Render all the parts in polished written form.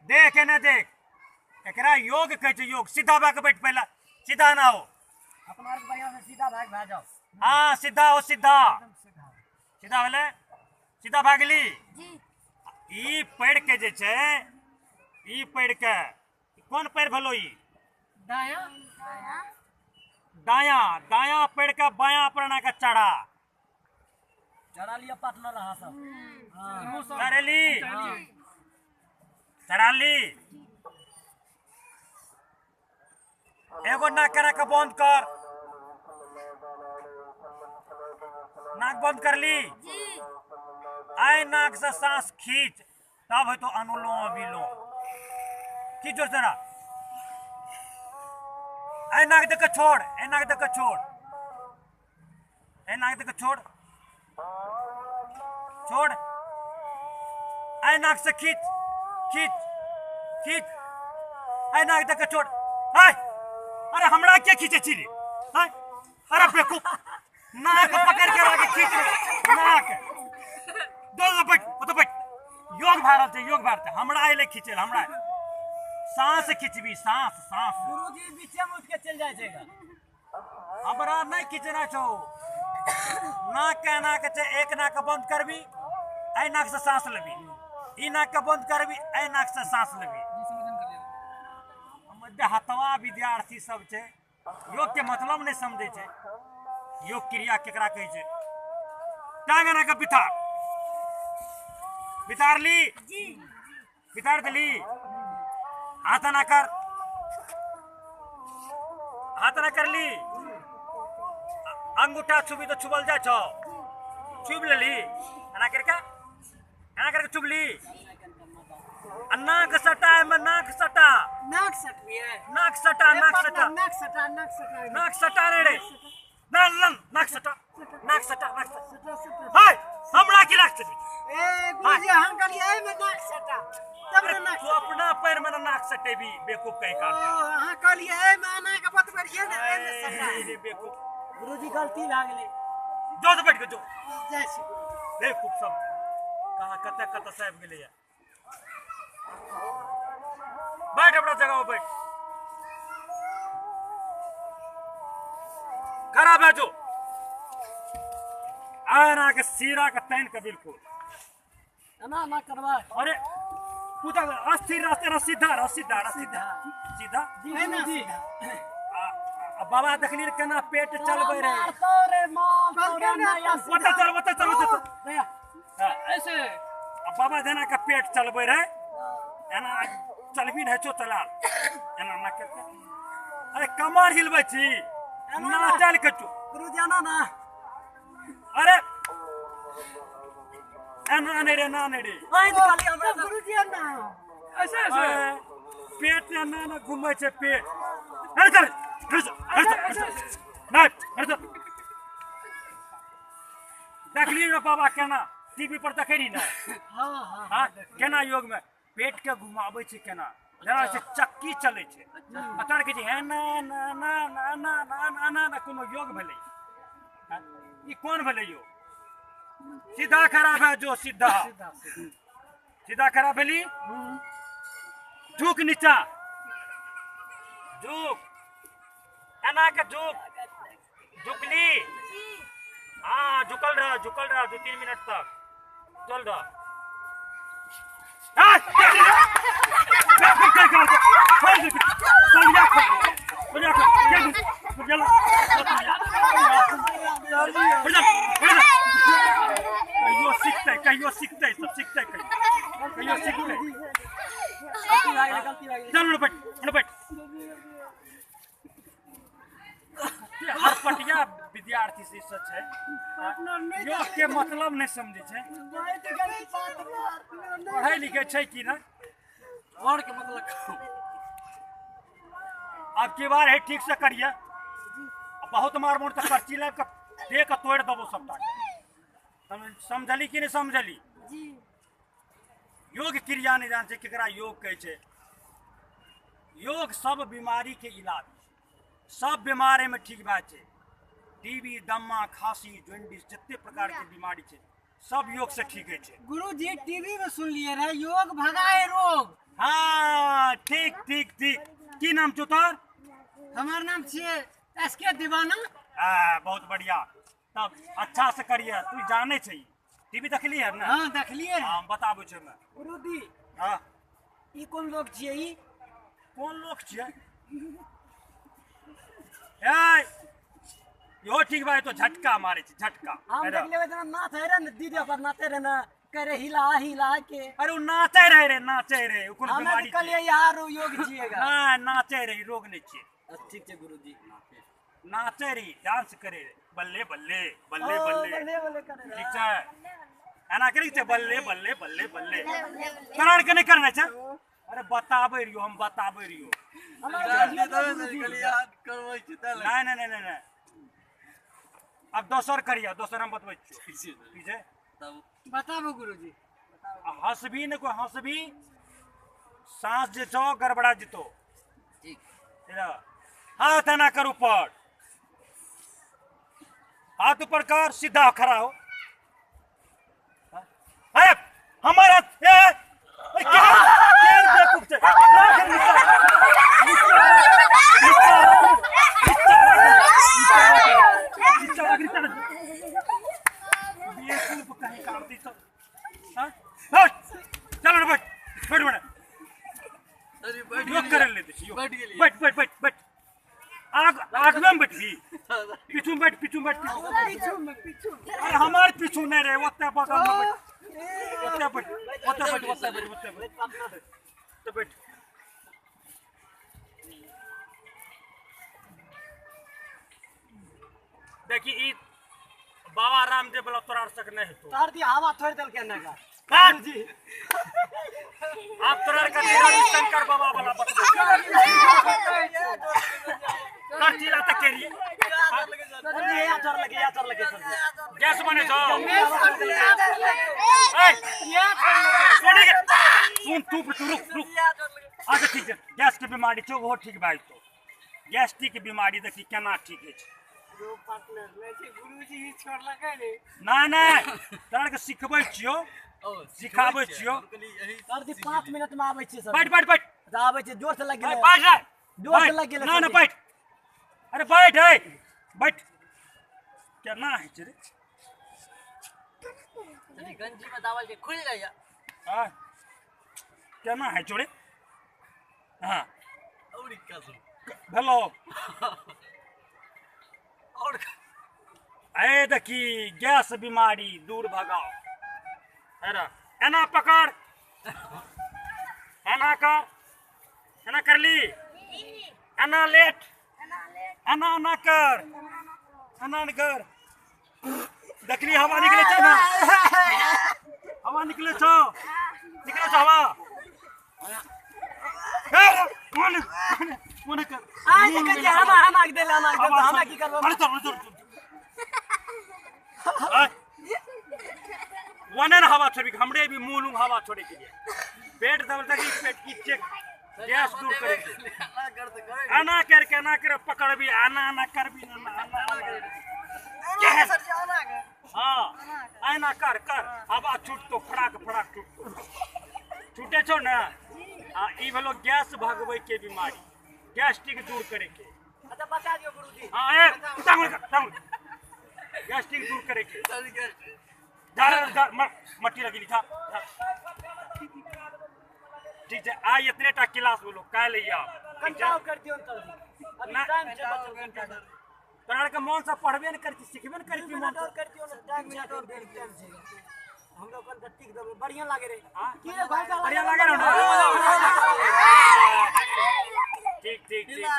देख एने देख, एकरा योग कहै छै, योग। सीधा भए के बैठ पहिले, सीधा ना हो। अपना आरके बढ़िया से सीधा भाग भए जाओ। हाँ सीधा हो, सीधा। सीधा सीधा भेलै, सीधा भए गेली। जी। ई पैर के जे छै, ई पैर के कोन पैर भेलो? ई दायां। दायां, दायां पैर के बायां पर एना के चढ़ा। चढ़ा लिया पार्टनर अहाँ सब। हाँ। चढ़ेली, चढ़ा ली। एगो नाक करा के बंद कर, नाक बंद कर ली। जी। आय नाक से सांस खींच, तब है तो अनुलोम विलोम। खींच जोर से ना। आय नाक देख के छोड़, आय नाक देख के छोड़, आय नाक देख के छोड़, छोड़। आय नाक से खींच, खींच, खींच। आय नाक देख के छोड़। हाय, अरे हमरा के खींचे छी रे? हाय, अरे बेवकूफ, नाक पकड़ के आगे खींच रे, नाक। दो दो बैठ, ओतऽ बैठ। योग भए रहल छै, योग भए रहल छै। हमरा एलै खींचै लए, हमरा सांस खींचबी, सांस, सांस। गुरुजी बीचे में उठ के चलि जाइ छै। हमरा नहि खींचना छौ। नाक के एना के छै, एक नाक के बंद करबी, एहि नाक से सांस लेबी। ई नाक के बंद करबी, एहि नाक से सांस लेबी। हमर देहातवा विद्यार्थी सब छै, योग के मतलब नहि समझै छै। योग क्रिया केकरा कहै छै? टांग एना के बिथार, बिथार ली। जी। बिथार देली। हाथ एना कर, हाथ एना कर ली। अंगूठा छुबी तो छुबल जाइ छौ, छुबि लेली। एना करके, एना करके छुबली। आ नाक सटा, एहिमे नाक सटा। नाक सटबियै? नाक सटा, नाक सटा। नाक सटा, नाक सटा। नाक सटा रे रे, ना ना, नाक सटा, नाक सटा, नाक सटा। सटा, सटा। हाय, हमरा की नाक सटी? ए गुरुजी, अहाँ कहलियै एहिमे नाक सटा, तब ने नाक। तू अपना पैर में ना नाक सटेबी, बेवकूफ कहीं का। ओ अहाँ कहलियै एहिमे एना के बतबै रहियै ने, एहिमे सटा। रे बेवकूफ। गुरुजी गलती भए गेलै। जो तो बैठ के जो। जाइ छी गुरुजी। बेवकूफ सब कहाँ कतऽ कतऽ से आबि गेलैया। बैठ अपना जगह पर बैठ, खड़ा भए जो। आना के सीरा के तैन के बिल्कुल एना ना करबै। अरे पूता अस्थिर रहते रह, सीधा रह, सीधा रह, सीधा, सीधा। एना सीधा। आ बाबा देखली रे केना पेट चलबै रहे। मारतौ रे, मारतौ रे, नया। ओतऽ चल, ओतऽ चल, ओतऽ चल। नया। हाँ। ऐसे। आ बाबा जेना के पेट चलबै रहे, एना चलबी नहि छौ, चलाल एना ना करके। अरे कमर हिलबै छी ना, चल के चु। गुरुजी एना ना। अरे एना नहि रे, एना नहि रे। आइ कहलियै हमरा गुरुजी एना। ऐसे, ऐसे। अरे, पेट एना ना घुमै छै पेट। अरे चल, अरे चल, अरे चल, अरे चल। नहि, अरे चल। देखली रे बाबा केना टीवी पर देखै रही ने? हाँ हाँ। हाँ, केना योग में पेट के घुमाबै छै, केना जेना छै चक्की चलै छै। आ तोरा कहै छै हे ना ना ना ना ना ना ना ना ना, कोनो योग भेलै? हाँ? ई कोन भेलै योग? सीधा खड़ा भए जो, सीधा, सीधा, सीधा। सीधा खड़ा भेली। झुक नीचा, झुक, एना के झुक। झुकली? जी। हाँ, झुकल रह, झुकल रह 2-3 मिनट तक चल रह। कहियो सीखतै, कहियो सीखतै, सब सीखतै, कहियो, कहियो सीखतै। गलती भए गेलै, गलती भए गेलै। चल बैठ, बैठ। हरपटिया विद्यार्थी से सब छै, योग के मतलब नहि समझै छै। पढ़ै लिखै छै कि ना? और के मतलब। अब की बार है, ठीक से करिए। बहुत मार मोड़ तऽ पर्ची लाबि कऽ दे कऽ तोड़ि देबो सबटा। समझली कि नहि समझली? जी। योग क्रिया नहि जान छै केकरा योग कहै छै। योग सब बीमारी के इलाज, सब बीमारी में ठीक भए छै। टीबी, दमा, खांसी, जॉन्डिस, जते प्रकार के बीमारी छै सब योग से ठीक होइ छै। गुरुजी टीवी में सुनलिए रहे, योग भगाए रोग। हाँ ठीक ठीक ठीक। की नाम छौ तोहर? हमार नाम छियै एस के दीवाना। आ बहुत बढ़िया, तब अच्छा से करिए। तू जाने छै, टीवी देखलिए है ना? हाँ देखलिए। हाँ बताबू छै मैं। गुरुजी हाँ ई कोन लोग छियै? ई कोन लोग छियै? ए यो ठीक भाई, तो झटका मारे छै झटका। हम देख लेबै जना नाच है रे न, दीदी पर नाचे रे ना, करे हिला हिला के। अरे उ नाचे रहे रे, नाचे रहे। उ कोन बीमारी? हम कहलिए यार उ योग छियेगा। ना नाचे रहे, रोग नहीं छियै। ठीक छै गुरुजी। नाचे रही, डांस करे रे, बल्ले बल्ले बल्ले बल्ले बल्ले बल्ले करे। ठीक छै, एना करी छै बल्ले बल्ले बल्ले बल्ले। तोरा के नहीं करना छै? अरे बताबै रहियो, हम बताबै रहियो। नहीं नहीं नहीं नहीं, अब दोसर करियो, दोसर हम बतबै छियो। ठीक छै बताबू गुरुजी। हंसबी ने कोई, हंसबी सांस जे छौ गड़बड़ा जेतो। ठीक हाथ एना कर ऊपर, हाथ ऊपर कर, सीधा खड़ा हो। अरे हमारा चलो बैठ बैठ बैठ योग करे ले बैठ बैठ बैठ बैठ। आग आग में बैठी, पीछू बैठ, पीछू बैठ, पीछू। अरे हमारे पीछू नहीं रहे, ओते बगल में बैठ, ओते बैठ, ओते बैठ, ओते बैठ, ओते बैठ, ओते बैठ। देखी ई बाबा रामदेव वाला तोरा सक नहीं हेतो। तार दी हवा थोड़ देल के ना का जी। आप तोरा का शंकर बाबा वाला बतबो कर चिल्ला तक करिए। या चोर लगे, या चोर लगे, गैस बने छो। ए सुन सुन तू रुक रुक। अच्छा ठीक है, गैस के बीमारी छो वो ठीक भाई। तो गैस्ट्रिक के बीमारी देखी केना ठीक है छै। पार्टनर नै छै गुरुजी ही छोड़लकै रे। ना ना तोरा के सिखबै छियो, सिखाबै छियो। सर जी 5 मिनट में आबै छी सर। बैठ बैठ बैठ। आबै छी, जोर से लग गेलै। बैठ रे, जोर से लग गेलै। ना ना बैठ, अरे बैठ है बैठ। केना है छै रे? गंजी में दावल के खुल जाइया। हां केना है छोड़े? हां और का भेलो और ए देखी गैस बीमारी दूर भगाओ। अरे एना पकड़, एना कर, एना कर ली, एना लेट, एना ना कर, एना न कर। देखली हवा निकले छौ ना, हवा निकले छौ, निकले छौ हवा। ए ओने ओने कर। आ देखै छी हम हम आग देले, हम आग देले, हमरा की करबो? अरे चल चल वने ना हवा छोड़ी, हमरे भी मुंह लूंग हवा छोड़े के लिए। पेट दबल तक पेट की चेक गैस दूर करे। आना कर के ना कर पकड़ भी, आना आना कर भी, आना आना क्या सर जी आना कर। हां आना कर कर, हवा छूट तो फड़ाक फड़ाक छूट तो छूटे छो ना। आ ई भेलो गैस भगबै के बीमारी, गैस्ट्रिक दूर करे के। अच्छा बता दियो गुरुजी। हां ए टांग टांग, गैस्ट्रिक दूर करे के। जा जा मट्टी लगी था। ठीक है, आ इतने टा क्लास बोलो काल्हि आइया। कंटाव कर दियो अंकल जी, अभी टाइम छै बचल घंटा। तोरा के मन से पढ़बे न करती, सिखबे न करती, मन से कर दियो ना। टाइम मिनट और देर टाइम छै हमरो कन टिक देबै, बढ़िया लागे रे। की रे भाई बढ़िया लागे रे ना? ठीक ठीक ठीक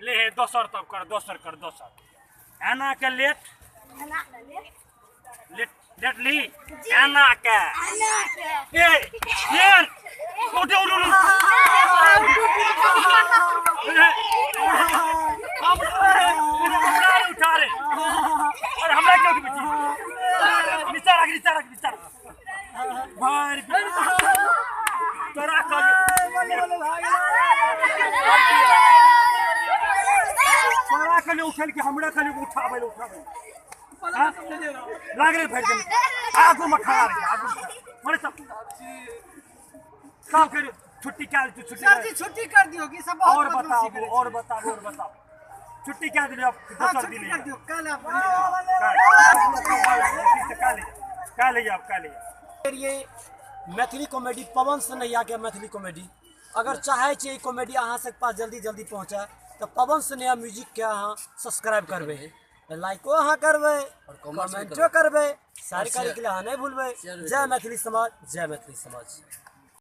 ले दोसर तब कर, दोसर कर, दोसर। एना के लेट, लेट लेट ली, एना के ए ये उठ उठ उठ। हमरा उठा रे, अरे हमरा क्यों उठबै छी? नीचा राख, नीचा राख, नीचा राख। भारी तोरा तोरा कहलियै उठल के हमरा कहलियै उठाबै उठाबै लागले भरि गेल आगू में खड़ा रही आगू मरे सब सब करियो। छुट्टी क्या छुट्टी सर जी छुट्टी कर दियो कि सब बहुत और बदमाशी बताबू करै और छै। बताबू और बताबू छुट्टी क्या दिलियो अब हाँ दोसर छुट्टी दिन कर दियो कल आप काल्हि आब काल्हि आब। ये मैथिली कॉमेडी पवन सनैया के मैथिली कॉमेडी अगर चाहे छियै ई कॉमेडी अहाँ सबके पास जल्दी जल्दी पहुँचे तऽ पवन सनैया म्यूजिक के अहाँ सब्सक्राइब करबै, लाइको अहाँ करबै, और कमेंट्स भी कमेंटो करबै, शेयर और करैके लिए अहाँ नहि भूलबै। शेयर भी जय करबै। मैथिली समाज, जय मैथिली समाज।